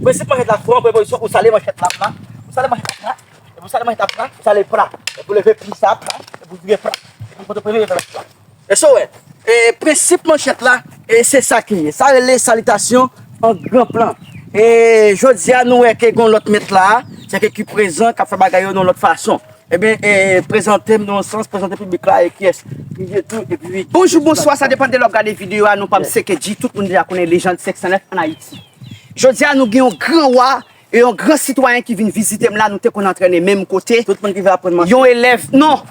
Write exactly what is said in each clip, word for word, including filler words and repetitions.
Prensip manchèt la, fò an prepozisyon, ou sale manchèt la, pla. Ou sale manchèt la, pla. Epi ou sale manchèt la, pla. Ou sale pla. Epi ou leve pli sa, pla. Epi ou vire pla. Epi ou pote premye pèmèt la. Èske w wè? E, prensip manchèt la, e se sa ki ye. Sa rele salitasyon an gran plan. E jodi a, nou wè ke gon lòt mèt la, se ke ki prezan, k ap fè bagay yo nan lòt fason. Ebyen, e, prezante m nan yon sans, prezante piblik la, e kiyès ki ye tou, epi bonjou, bonswa, sa depann de lè w ap gade videyo a, nou pa m seke di, tout moun deja konnen Lejand senk san nèf ann Ayiti. Jodi a, nou gen yon gran wa e yon gran sitwayen ki vin vizite m la, nou te konn antrene menm kote. Tout moun ki vle aprann manchèt. Yon elèv, non,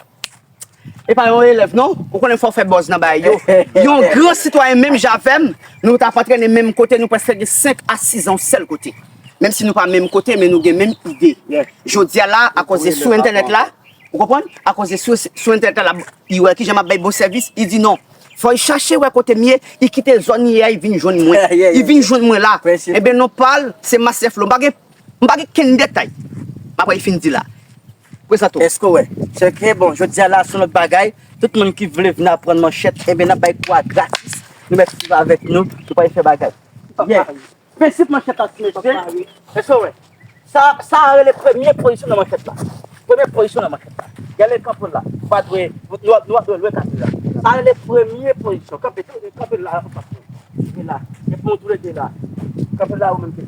e pa yon elèv, non. Ou konnen fò w fè buzz nan bagay yo. Yon gran sitwayen menm jan avè m, nou t ap antrene menm kote, nou prèske gen senk a sis an yon sèl kote. Menm si nou pa menm kote, men nou gen menm ide. Jodi a la, akoz de sou entènèt la, ou konprann? Akoz de sou, sou entènèt la, li wè kijan m ap bay bon sèvis, li di non. Fò li chache wè kote m ye, li kite zòn li ye a, li vin jwenn mwen. Li vin jwenn mwen la. Ebyen, non pa l, se Master Flow. M pa gen, m pa gen kenn detay. M ap wè li fin di la. Prezante w. Èske w wè? Se ke, bon, jodi a la, se yon lòt bagay. Tout moun ki vle vin aprann manchèt, ebyen, n ap bay kou a gratis. Nou mèt swiv avèk nou, nou pral fè bagay. Yeah. Prensip manchèt la, ti mesye. Èske w wè? Sa, sa a rele premye pozisyon nan manchèt la. Premye pozisyon nan manchèt la. Gade kanpe la. Ou pa dwe, nou, nou pa dwe lwen kanpe la. Sa a rele premye pozisyon. Kanpe, kanpe la, kanpe la. Epi nou toulède la. Kanpe la, ou menm tou.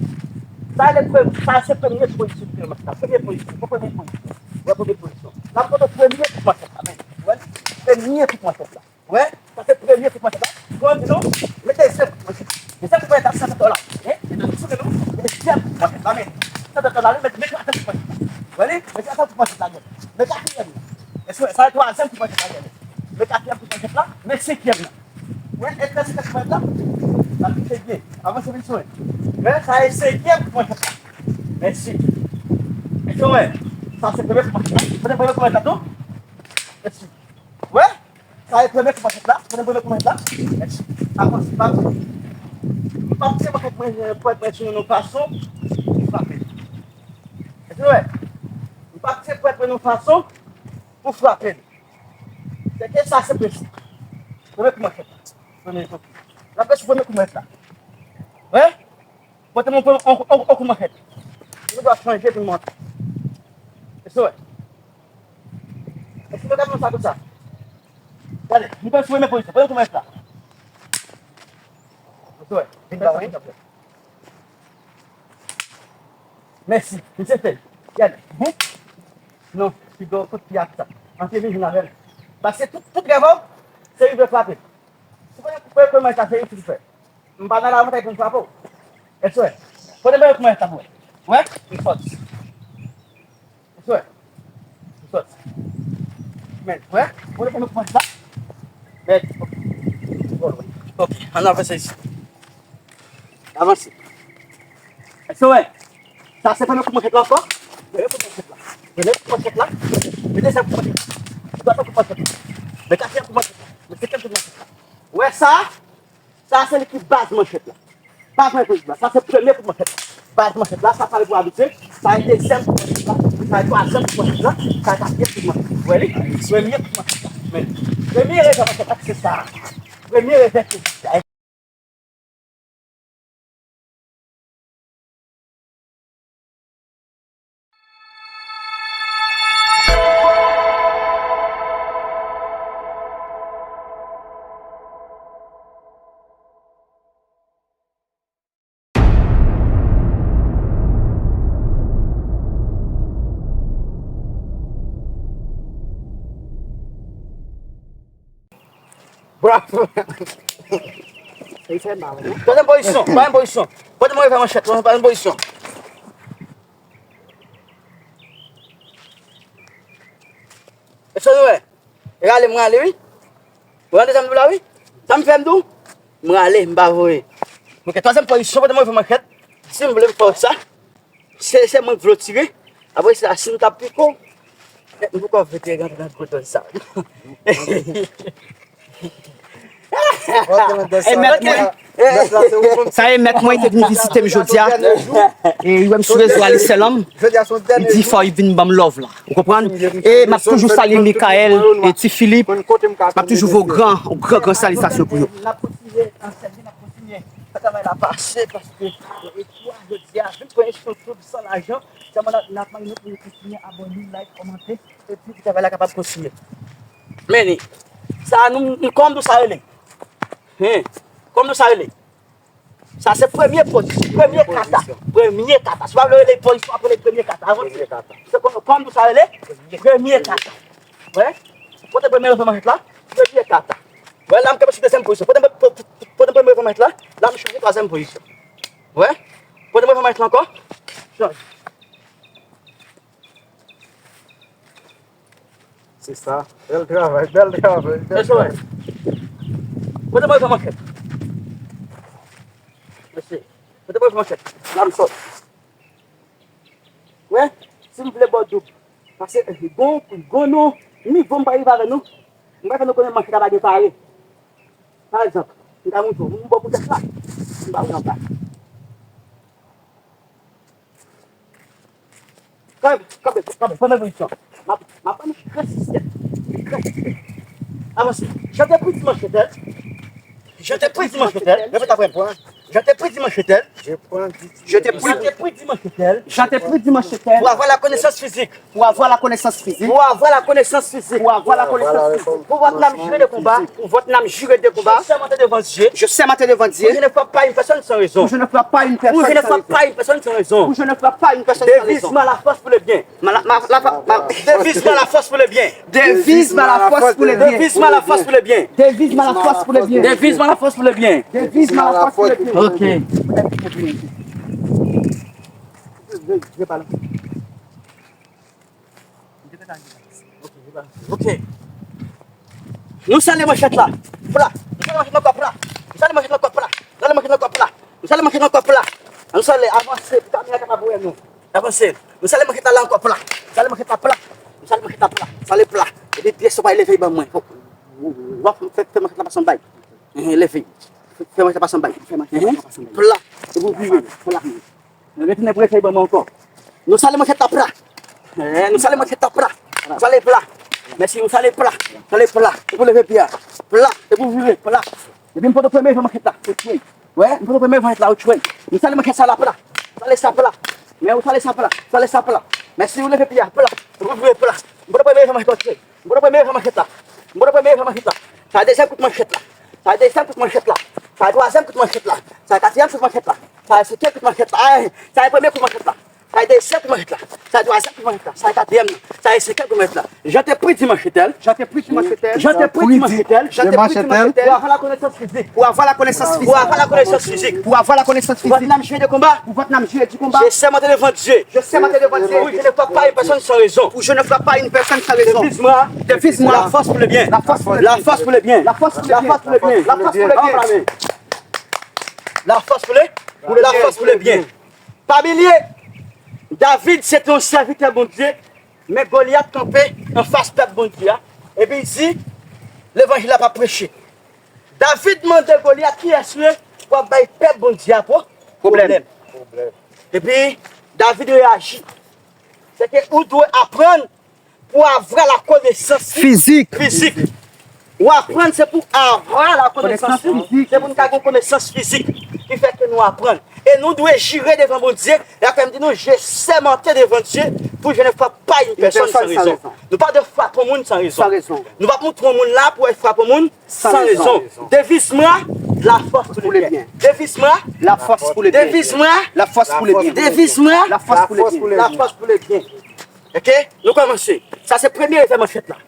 Sa a rele pre-, sa se premye pozisyon nan manchèt la. Premye pozisyon. Pran premye pozisyon. Wè premye pozisyon. N ap konte premye tout manchèt la. Men, wè, premye tout manchèt la. Wè, sa se premye tout manchèt la. Pran di nou, men dezyèm tout manchèt la. Dezyèm tout manchèt la, se sa la. Hein? Mete sou nou, dezyèm tout manchèt la. Men, sa tout la, men, men twazyèm tout manchèt la. Wè li? Men twazyèm tout manchèt la, men. Men katriyèm la. E sa, sa twazyèm tout manchèt la, men. Men katriyèm tout manchèt la, men senkyèm la. Wè, e sa se tout manchèt la. Sa touche byen. Avanse vin sou mwen. Men, sa e senkyèm tout manchèt la. Mèsi. E sa, wè, sa se premye tout manchèt la. Premye, premye tout manchèt la, tou. Mèsi. Wè? Sa e premye kou manchèt la. Premye, premye kou manchèt la. Mèsi. Avanse, pa. M p ap tire manchèt mwen, pwèt mwen sou yon fason pou frape. Èske w wè? M p ap tire pwèt mwen yon fason pou frape l. Se ke sa se prensip. Premye kou manchèt la. Premye kou. N ap sou premye kou manchèt la. Wè? Pote mwen yon kou manchèt. Nou dwe chanje pou nou antre. Èske w wè? Èske nou ka fè sa konsa? Gade, nou pral sou premye pozisyon. Premye kou manchèt la. Èske w wè? Vin ba mwen. Mèsi. Misye fè. Gade. Bon. Non, piga w kout pye ak sa. Antre vin jwenn avè l. Paske tout, tout travay w, se li pou frape. Si w pa koupe, koupe manchèt la, se li ki fè. M pa nan lavantay pou m frape w. Èske w wè? Pote mwen koumanse sa pou wè. Wè? M fòs. Èske w wè? M fòs. Men, wè? Pote mwen koumanse sa. Men, ok. Ok, ann avanse isi. Avanse. Èske w wè? Sa se premye kou manchèt la ankò. Premye kou manchèt la. Premye kou manchèt la. Men dezyèm kou manchèt la. Twazyèm kou manchèt la. Men katriyèm kou manchèt la. Men senkyèm kou manchèt la. Wè sa? Sa se li ki baz manchèt la. Pa pran prensip la. Sa se premye kou manchèt la. Baz manchèt la, sa pale pou abitye. Sa e dezyèm kou manchèt la. Sa e twazyèm kou manchèt la. Sa e katriyèm kou manchèt la. Wè li? Premye kou manchèt la. Men, premye revè manchèt la, se sa. Premye revè ki Bravo! Sa fè mal, non? Twazyèm pozisyon, twazyèm pozisyon. Pote mwen revè manchèt, twazyèm pozisyon. Èske nou wè? Rale, m rale, wi. Ou tande sa m di w la, wi? Sa m fè m tou? M rale, m pa voye. Ok, twazyèm pozisyon, pote mwen revè manchèt. Si m vle m fè w sa. Se, se mwen k vle w tire. Apre sa, si m t ap pike w, m poko vle te rantre nan gwo dòz sa. E mèt mwen, sa e mèt mwen, li te vin vizite m jodi a. E li wè m sou rezo a, li sèlan m. Li di fò li vin ban m love la. Ou konprann? E m ap toujou salye Mikaèl e Ti Filip. M ap toujou voye yon gran, yon gran, gran salitasyon pou yo. N ap kontinye, n ap kontinye fè travay la pase paske Jodi a, vin pran enstriksyon tout san lajan. Sèlman n ap, n ap mande nou pou nou kontinye abòne, like, kòmante, epi pou travay la kapab kontinye. Men li, sa nou, nou, kòman nou sa rele? Hen, kòman nou sa rele? Sa se premye pozisyon, premye kata, premye kata. Si w ap rele pozisyon, ap rele premye kata. Avanse. Premye kata. Se kòman, kòman nou sa rele? Premye kata. Wè? Kote premye refè manchèt la? Premye kata. Wè, la m kanpe sou dezyèm pozisyon. Kote, kote, kote premye refè manchèt la? La m chanje twazyèm pozisyon. Wè? Kote premye refè manchèt la ankò? Chanje. Se sa. Bèl travay, bèl travay, bèl travay. Mesye, wè. Kote mwen fè manchèt? Mesye, kote mwen fè manchèt? La m sòt. Wè, si m vle ba w doub. Paske, eh, gon, gon nou, nivo m pa rive avè nou. M pa fè nou konnen manchèt la pa gen pare. Pa egzanp, m ka montre w, m ba w pou tèt la. M ba w anba. Kanpe, kanpe, kanpe, premye pozisyon. M ap, m ap ban nou gran sistèm. Gran sistèm. Avanse. Je te pris manchètèl. Je te pris manchètèl. Repèt apre m. Je te pris manchètèl. Je prends du Je te pris, je te pris manchètèl. Je te pris manchètèl. Pour avoir la connaissance physique. Pour avoir la connaissance physique. Pour avoir la connaissance physique. Pour avoir la connaissance physique. Pour votre âme jurée de combat. Pour votre âme jurée de combat. Je sermente devant Dieu. Je sermente devant Dieu. Pour je ne frappe pas une personne sans raison. Pour je ne frappe pas une personne sans raison. Pour je ne frappe pas une personne sans raison. Pour je ne frappe pas une personne sans raison. Devise-moi la force pour le bien. Ma, la, ma, la, ma, Devise-moi la force pour le bien. Devise-moi la force pour le bien. Devise-moi la force pour le bien. Devise-moi la force pour le bien. Devise-moi la force pour le bien. Devise-moi la force pour le bien. Ok. Ok. Nou sale manchèt la. Pla. Nou sale manchèt la ankò, pla. Nou sale manchèt la ankò, pla. Nou sale manchèt la ankò, pla. Nou sale manchèt la ankò, pla. Nou sale, avanse pou kamera kapab wè nou. Avanse. Nou sale manchèt la ankò, pla. Nou sale manchèt la, pla. Nou sale manchèt la, pla. Sale pla. Epi pyès ou pa leve ban mwen. Fòk w ap fè, fè manchèt la pase anba. Ehe, leve. Fè manchèt la pase anba. Ehe. Pla. Epi w vire. Pla. Retounen pou eseye ban mwen ankò. Nou sale manchèt la pla. Eh, nou sale manchèt la pla. Sale pla. Mèsi, nou sale pla. Sale pla. Epi w leve pye a. Pla. Epi w vire. Pla. Epi m pote premye van manchèt la. Ou tchwe. Wè, m pote premye van manchèt la. Ou tchwe. Nou sale manchèt sa la pla. Sale sa pla. Men ou sale sa pla. Sale sa pla. Mèsi, ou leve pye a. Pla. Epi w vire pla. M pote premye van manchèt la. Ou tchwe. M pote premye van manchèt la. M pote premye van manchèt la. Sa dezyèm kout manchèt la. Sa dezyèm kout manchèt la. Sa twazyèm kout manchèt la. Sa katriyèm kout manchèt la. Sa senkyèm kout manchèt la. Ay, sa premye kout manchèt la. Sa dezyèm kout manchèt la. Sa twazyèm kout manchèt la. Sa katriyèm nan. Sa senkyèm kout manchèt la. Je te prie, dit Manchètèl. Je te prie, dit Manchètèl. Je te prie, dit Manchètèl. Je te prie, dit Manchètèl. Pour avoir la connaissance physique. Pour avoir la connaissance physique. Pour avoir la connaissance physique. Pour avoir la connaissance physique. Pour votre âme jurée de combat. Pour votre âme jurée du combat. Je sermente devant Dieu. Je sermente devant Dieu. Pour je ne frappe pas une personne sans raison. Pour je ne frappe pas une personne sans raison. Devise-moi. Devise-moi. La force pour le bien. La force pour le bien. La force pour le bien. La force pour le bien. La force pour le bien. La force pour le bien. La force pour le, la force pour le bien. Pa bliye, David se te yon sèvitè Bondye, men Golyat kanpe anfas pèp Bondye a, epi l di, levanjil la p ap preche. David mande Golyat, kiyès ou ye pou w ap bay pèp Bondye a pwo-, pwoblèm? Epi David reyaji. Se ke ou dwe aprann pour avoir la connaissance physique. Physique. Ou aprann se pou avoir la connaissance physique. Se pou nou ka gen konesans fizik. Ki fè ke nou aprann. E nou dwe jire devan Bondye. E apre m di nou, je sermente devant Dieu pour je ne frappe pas une personne sans raison. Nou pa dwe frape yon moun san rezon. San rezon. Nou pa montre yon moun la pou frape yon moun san rezon. Devise-moi la force pour le bien. Devise-moi la force pour le bien. Devise-moi la force pour le bien. Devise-moi la force pour le bien. La force pour le bien. Ok? Nou kòmanse. Sa se premye efè manchèt la.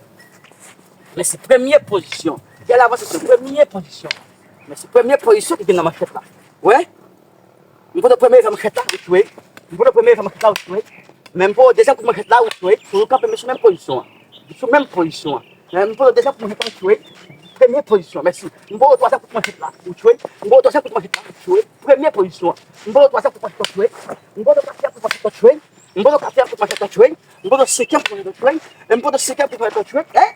Men se premye pozisyon. Kèl avanse se premye pozisyon. Men se premye pozisyon ki gen nan manchèt la. Wè? M pote premye efè manchèt la, ou tchwe. M pote premye efè manchèt la, ou tchwe. Men m pote dezyèm kout manchèt la, ou tchwe. Ou kanpe men sou menm pozisyon an. Sou menm pozisyon an. Men m pote dezyèm kout manchèt la, ou tchwe. Premye pozisyon, mèsi. M pote twazyèm kout manchèt la, ou tchwe. M pote twazyèm kout manchèt la, ou tchwe. Premye pozisyon an. M pote twazyèm kout manchèt la, ou tchwe. M pote katriyèm kout manchèt la, ou tchwe. M pote katriyèm kout manchèt la, tchwe. M pote senkyèm kout manchèt la, tchwe. M pote senkyèm kout manchèt la, tchwe. Hein?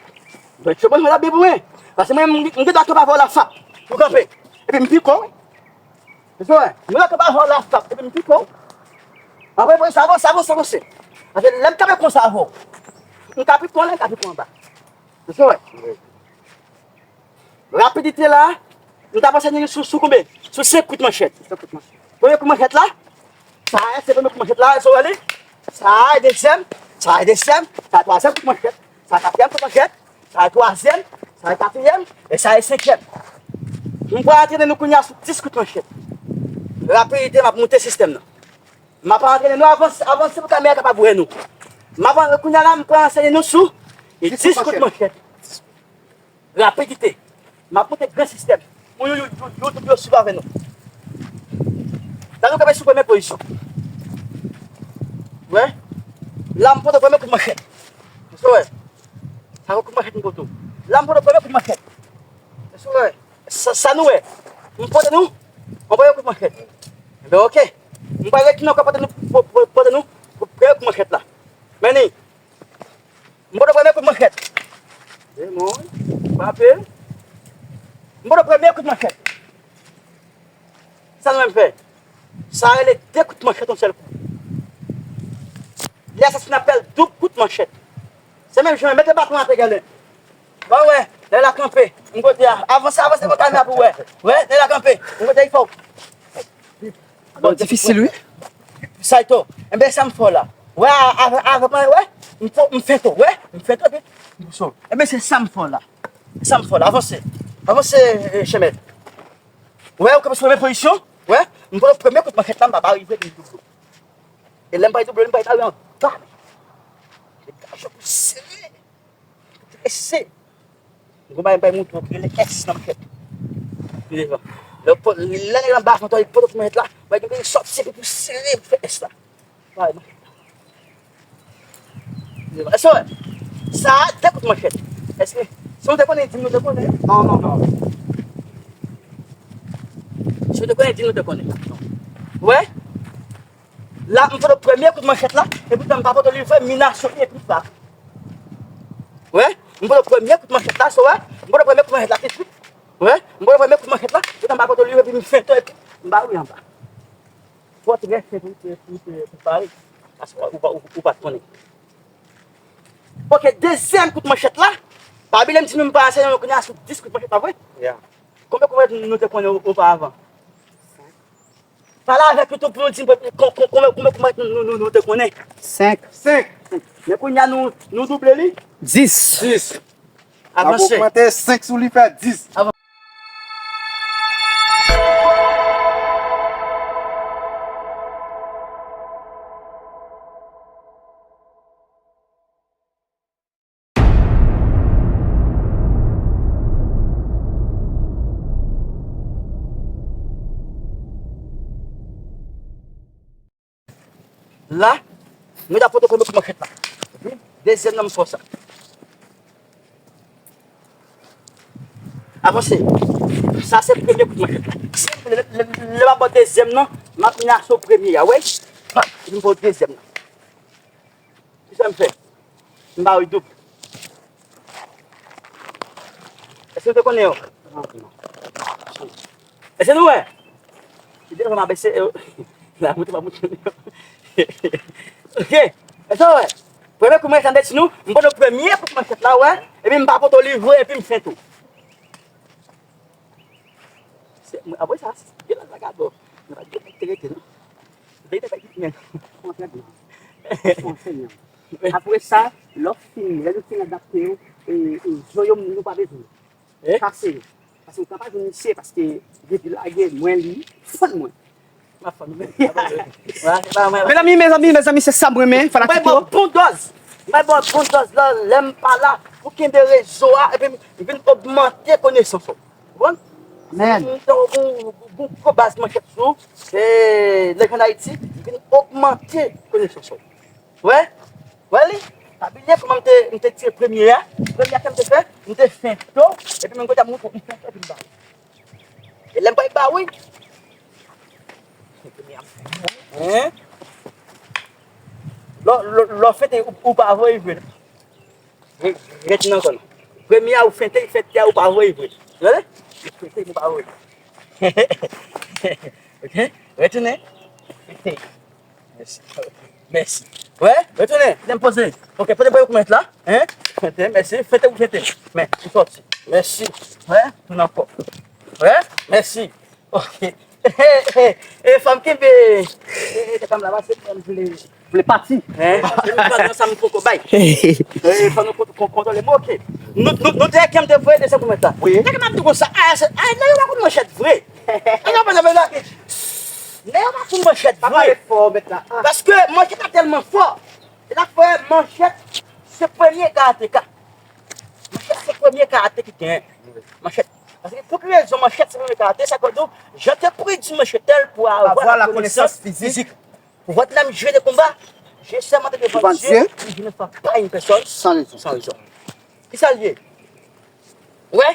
Mwen tchwe mwen la Bib mwen. Paske mwen, m, m gen dwa tou pa fè w la frap. Ou kanpe. Epi m pike w. Mesye, m gen dwa tou pa fè w la frap. Epi m pike w. Apre, apre sa, avanse, avanse, avanse. Paske lè m kanpe konsa avè w, m ka pike w anlè, m ka pike w anba. Mesye, rapidite la, m ta panse nou sou, sou konbyen? Sou senk kout manchèt. Senk kout manchèt. Premye kout manchèt la, Sa a se premye kout manchèt la, èske w wè li? Sa a dezyèm, sa a dezyèm, sa a twazyèm kout manchèt, sa a katriyèm kout manchèt, sa a twazyèm, sa a katriyèm, e sa a senkyèm. M pral antrene nou kounye a sou dis kout manchèt. Rapidite, m ap moute sistèm nan. M ap antrene nou avanse, avanse pou kamera kapab wè nou. M ap, kounye a la, m pral anseye nou sou dis kout manchèt. Rapidite. M ap monte gran sistèm. Pou you, you, you, YouTube yo swiv avè nou. La nou kanpe sou premye pozisyon. Wè. La m pote premye kout manchèt. Èske w wè? Sa se kout manchèt m pote. La m pote premye kout manchèt. Èske w wè? Sa, sa nou wè? M pote nou. M premye kout manchèt. Enben, oke. M pral retounen ankò pote nou, po-, po-, pote nou premye kout manchèt la. Men ni. M pote premye kout manchèt. Demon, frape. M pote premye kout manchèt. Sa nou menm fè? Sa rele de kout manchèt yon sèl kou. Li a sa se n apèl doub kout manchèt. Se menm jan, mete baton atè, gade. Ba wè, lè la kanpe. M kote a. Avanse, avanse, mwen kamera pou wè. Wè, lè la kanpe. M kote a, fò. Bon, difisil, wi. Sa tou. Enben, sa m fè w la. Wè, avè, avè mwen, wè. M fè, m fè tou, wè. M fè tou, epi m sou. Enben, se sa m fè w la. Sa m fè w la. Avanse. Avanse, eh, chèmèt. Wè, ou kanpe sou premye pozisyon. Wè, m pran premye kout manchèt la, m pa ba rive li doub. E lè m pa doub, m pa ba anba. Li gaje pou sere. Trese. Gon bagay m bay mouton ki rele S nan manchèt. Pi devan. Lè w po-, lè nèg la anba fon, li pote pou manchèt la, bay gen sòti epi pou sere pou fè S la. Bay manchèt la. Pi devan. Èske w wè? Sa a de kout manchèt. Èske, si w te konnen, di m nou te konnen. Non, non, non. Si w te konnen, di m nou te konnen. Wè? La, m pote premye kout manchèt la, epi m pa pote li vre, m mennen sou li epi m frape. Wè, m pote premye kout manchèt la, so wè, m pote premye kout manchèt la tout swit. Wè, m pote premye kout manchèt la, epi m pa pote li vre, epi m fente, epi m ba wi anba. Fò trè fente pou, pou, pou, pou pare. Paske ou pa, ou, ou pa t konnen. Oke, dezyèm kout manchèt la, pa bliye m di nou m pa anseye nou kounye a sou dis kout manchèt, pa vre? Ya. Konbyen kout manchèt nou te konnen oparavan? Pale avèk yo tou pou yo di m kon-, kon-, konbyen, konbyen, konbyen nou, nou, nou, nou te konnen. Senk. Senk. Men kounye a nou, nou double li. Dis. Dis. Avanse. N ap ogmante senk sou li fè dis. Avan-, La, nou ta pote premye kout manchèt la. Dezyèm nan m fè w sa. Avanse. Sa se premye kout manchèt la. Si lè, lè, lè m ap ba w dezyèm nan, m ap mennen sou premye a, wi. Pap, m ba w dezyèm nan. Kisa m fè? M ba w doub. Èske nou te konnen yo? Èske nou wè? Ki devan m abese yo. La, moute, pa moute yo. Oke. Èske nou wè? Premye kou mwen tande ti nou, m pote premye kout manchèt la, wè. Epi m pa pote li vre, epi m fente w. Se, mwen, apre sa, gen lòt vagabon. Mwen pa gen te rete, non. Veyite pa ki men. Kontrè de. Kontrè de. Apre sa, lè w fini, lè nou fin adapte yo, e, e, zo yo, nou pa bezwen. Eh? Kase yo. Paske ou ka pa jwenn misye, paske depi lage mwen li, fann mwen. M ap fann ou menm. Mezanmi, mezanmi, mezanmi, se sa m renmen, fanatik yo. Mwen ba w bon dòz. Mwen ba w bon dòz la, lè m pa la, pou kenbe rezo a, epi m vin ogmante konesans ou. Ou konprann? Men. M te yon gwo, gwo, gwo baz manchèt sou, e, Lejann Ayiti, m vin ogmante konesans ou. Wè? Wè li? Pa bliye kòman m te, m te tire premye a. Premye a sa m te fè, m te fente w, epi menm kote a m fente w, epi m ba w. E lè m pa ba w, wi. Hein? Lè, lè, lè w fente, ou, ou pa voye vre. Re-, retounen ankò non. Premye a ou fente, fente a ou pa voye vre. Tande? Ou fente, ou pa voye. Ok? Retounen. Fente. Mèsi. Mèsi. Wè, retounen. Kite m poze. Ok, poze premye kout manchèt la. Hein? Fente, mèsi. Fente ou fente. Men, ou sòti. Mèsi. Wè, tounen ankò. Wè, mèsi. Ok. E, e, e, fanm kenbe. E, e, tèt la pase, m vle, vle pati. Hein? Paske nou pran nan sa m poko bay. E, fò nou kont-, kon-, kontwole m, oke. Nou, nou, nou te kèm te voye desann pou mèt la. Wi. Nèg m ap di konsa, ay, se, ay, nèg yo pa konn manchèt vre. Nèg yo pa konn manchèt vre. Nèg yo pa konn manchèt vre. Pa pale fò, mèt la. Ah. Paske manchèt la tèlman fò. E la fè manchèt, se premye karateka. Manchèt se premye karate ki genyen. Manchèt. Paske pou ki rezon manchèt se premye karate, sa k vle di, Jan te predi manchèt pou avwa la konesans fizik. Pou vwat lèm jwe de konba, je sèmante devan Dye, ki je ne frappe pas une personne sans raison. San rezon. Kisa l ye? Wè?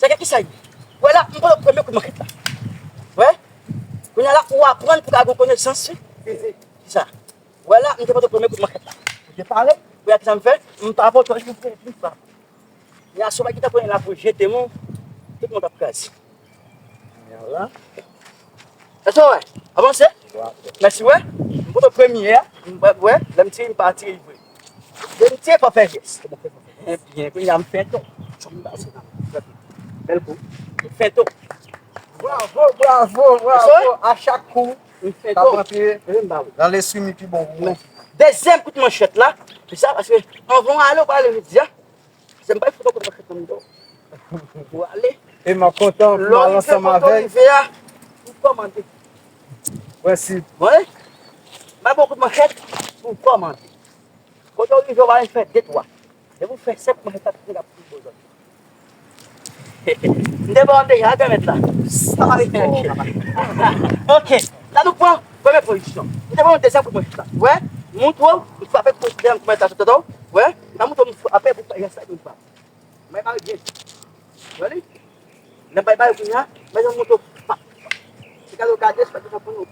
Sa gen kisa l ye? Wè la, m pran premye kout manchèt la. Wè? Kounye a la, ou aprann pou ka gen konesans fizik. Kisa? Wè la, m te pote premye kout manchèt la. Ou te pare? Wè, kisa m fè? M pa pote, m fè, m frape. Gen asou ki ta konnen la pou jete m, tout moun t ap kraze. Vwala. Èske w wè? Avanse. Mèsi, wè. M pote premye a. M wè, wè. Lè m tire, m pa tire vre. Lè m tire, pa fè jès. Ebyen, kounye a m fè tou. Bèl kou. M fè tou. Bravo, bravo, bravo. A chak kou, m fè tou. Nan lespri m pi bon pou mwen. Dezyèm kout manchèt la, se sa, paske anvan w ale, w pale jodi a. Se m bay foto kote manchèt nan mitan. Ou ale. E m ap kontan pou m al ansanm avè l. Lè w rive kote w rive a, ou kòmande. Prensip. Wi. M bay bon kout manchèt, ou kòmande. Kote w rive, w pa fè de twa. Depi w fè senk manchèt, sa tout nèg ap fout bo zòt. M te ba w deja, granmèt la. Sa pa ret fò, papa. Ok. La nou pran premye pozisyon. M te ba w dezyèm kout manchèt la. Wè, montre w, m frape pou dezyèm kout manchèt la sou tèt ou. Wè, m montre w, m frape pou fè jès la, m frape. Mwen pare byen. Wè li? Lè m bay bal kounye a, mwen jan montre w. Pa. Se gade w gade, se pa ki konprann ou.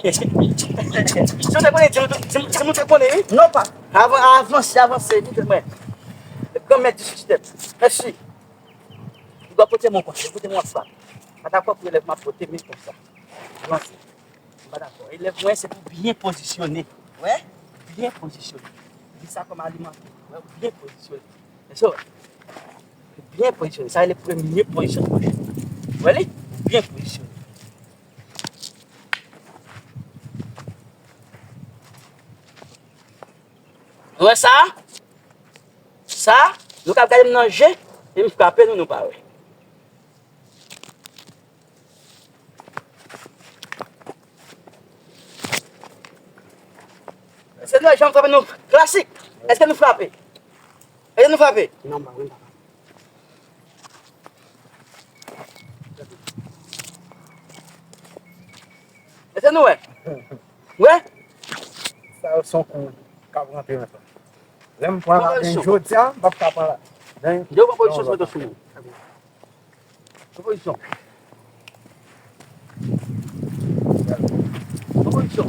Si w te konnen, di m, di m, di m ou te konnen, wi. Non, pa. Avan, avanse, avanse, vite, mwen. Granmèt di sistèm. Mèsi. Ou dwe pote men konsa, pote men konsa. Pa dakò pou elèv m ap pote men konsa. Avanse. M pa dakò. Elèv mwen se pou byen pozisyone. Wè? Byen pozisyone. Di sa kòm alimantè. Wè, ou byen pozisyone. Mèsi, wè. Byen pozisyone. Sa rele premye pozisyon. Wè li? Byen pozisyone. Wè sa? Sa, nou ka gade m nan je, e m frape nou, nou pa wè. Se nou, jan m frape nou klasik. Èske nou frape? Èske nou frape? Non, m pa wè, m pa frape. Èske nou wè? Wè? Sa yo se yon kou k ap rantre nan tèt. Lè m pran la, men jodi a, m p ap ka pran la. Yo pran pozisyon sou mwen. Pran pozisyon. Pran pozisyon.